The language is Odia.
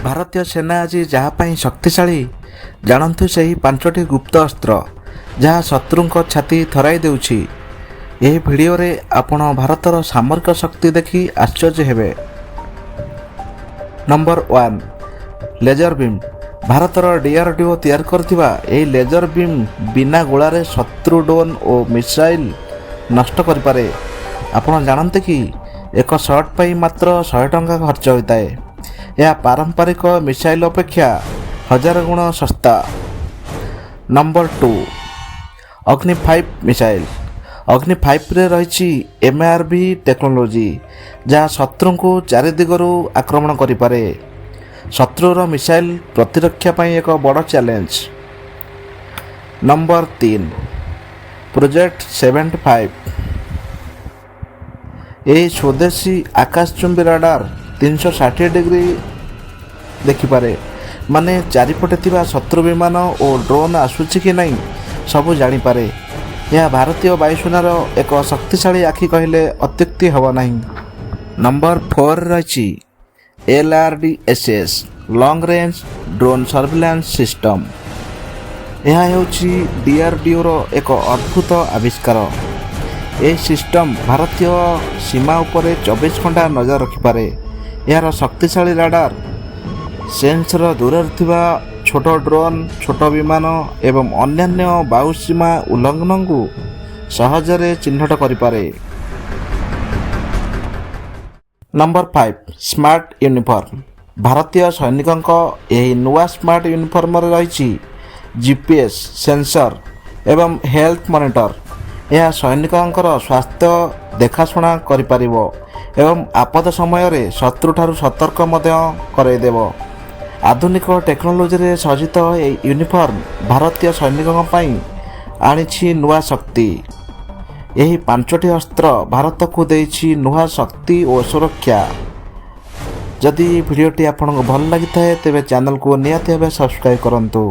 ଭାରତୀୟ ସେନା ଆଜି ଯାହା ପାଇଁ ଶକ୍ତିଶାଳୀ, ଜାଣନ୍ତୁ ସେହି ପାଞ୍ଚଟି ଗୁପ୍ତ ଅସ୍ତ୍ର ଯାହା ଶତ୍ରୁଙ୍କ ଛାତି ଥରାଇ ଦେଉଛି। ଏହି ଭିଡ଼ିଓରେ ଆପଣ ଭାରତର ସାମରିକ ଶକ୍ତି ଦେଖି ଆଶ୍ଚର୍ଯ୍ୟ ହେବେ। Number 1, laser beam. ଭାରତର ଡିଆରଡିଓ ତିଆରି କରିଥିବା ଏହି ଲେଜର ବିମ୍ ବିନା ଗୋଳାରେ ଶତ୍ରୁ ଡ୍ରୋନ୍ ଓ ମିସାଇଲ୍ ନଷ୍ଟ କରିପାରେ। ଆପଣ ଜାଣନ୍ତି କି, ଏକ ସଟ୍ ପାଇଁ ମାତ୍ର 100 ଟଙ୍କା ଖର୍ଚ୍ଚ ହୋଇଥାଏ? ଏହା ପାରମ୍ପରିକ ମିସାଇଲ୍ ଅପେକ୍ଷା ହଜାର ଗୁଣ ଶସ୍ତା। ନମ୍ବର 2, ଅଗ୍ନି 5 ମିସାଇଲ୍। ଅଗ୍ନି 5ରେ ରହିଛି ଏମ୍ଆର୍ଭି ଟେକ୍ନୋଲୋଜି, ଯାହା ଶତ୍ରୁଙ୍କୁ ଚାରି ଦିଗରୁ ଆକ୍ରମଣ କରିପାରେ। ଶତ୍ରୁର ମିସାଇଲ୍ ପ୍ରତିରକ୍ଷା ପାଇଁ ଏକ ବଡ଼ ଚ୍ୟାଲେଞ୍ଜ। Number 3, project 75। ଏହି ସ୍ୱଦେଶୀ ଆକାଶଚୁମ୍ବୀ ରାଡାର 360 ଡିଗ୍ରୀ ଦେଖିପାରେ, ମାନେ ଚାରିପଟେ ଥିବା ଶତ୍ରୁ ବିମାନ ଓ ଡ୍ରୋନ୍ ଆସୁଛି କି ନାହିଁ, ସବୁ ଜାଣିପାରେ। ଏହା ଭାରତୀୟ ବାୟୁସେନାର ଏକ ଶକ୍ତିଶାଳୀ ଆଖି କହିଲେ ଅତ୍ୟୁକ୍ତି ହେବ ନାହିଁ। ନମ୍ବର 4 ରହିଛି LRDSS, Long Range Drone Surveillance System। ଏହା ହେଉଛି ଡିଆରଡିଓର ଏକ ଅଦ୍ଭୁତ ଆବିଷ୍କାର। ଏହି ସିଷ୍ଟମ୍ ଭାରତୀୟ ସୀମା ଉପରେ 24 ଘଣ୍ଟା ନଜର ରଖିପାରେ। ଏହାର ଶକ୍ତିଶାଳୀ ରାଡାର ସେନ୍ସର ଦୂରରେ ଥିବା ଛୋଟ ଡ୍ରୋନ୍, ଛୋଟ ବିମାନ ଏବଂ ଅନ୍ୟାନ୍ୟ ବାୟୁସୀମା ଉଲ୍ଲଂଘନକୁ ସହଜରେ ଚିହ୍ନଟ କରିପାରେ। Number 5, smart uniform. ଭାରତୀୟ ସୈନିକଙ୍କ ଏହି ନୂଆ ସ୍ମାର୍ଟ ୟୁନିଫର୍ମରେ ରହିଛି ଜିପିଏସ୍ ସେନ୍ସର ଏବଂ ହେଲ୍ଥ ମନିଟର। ଏହା ସୈନିକଙ୍କର ସ୍ୱାସ୍ଥ୍ୟ ଦେଖାଶୁଣା କରିପାରିବ ଏବଂ ଆପଦ ସମୟରେ ଶତ୍ରୁଠାରୁ ସତର୍କ ମଧ୍ୟ କରାଇଦେବ। ଆଧୁନିକ ଟେକ୍ନୋଲୋଜିରେ ସଜ୍ଜିତ ଏହି ୟୁନିଫର୍ମ ଭାରତୀୟ ସୈନିକଙ୍କ ପାଇଁ ଆଣିଛି ନୂଆ ଶକ୍ତି। ଏହି ପାଞ୍ଚଟି ଅସ୍ତ୍ର ଭାରତକୁ ଦେଇଛି ନୂଆ ଶକ୍ତି ଓ ସୁରକ୍ଷା। ଯଦି ଭିଡ଼ିଓଟି ଆପଣଙ୍କୁ ଭଲ ଲାଗିଥାଏ, ତେବେ ଚ୍ୟାନେଲକୁ ନିହାତି ଭାବେ ସବସ୍କ୍ରାଇବ୍ କରନ୍ତୁ।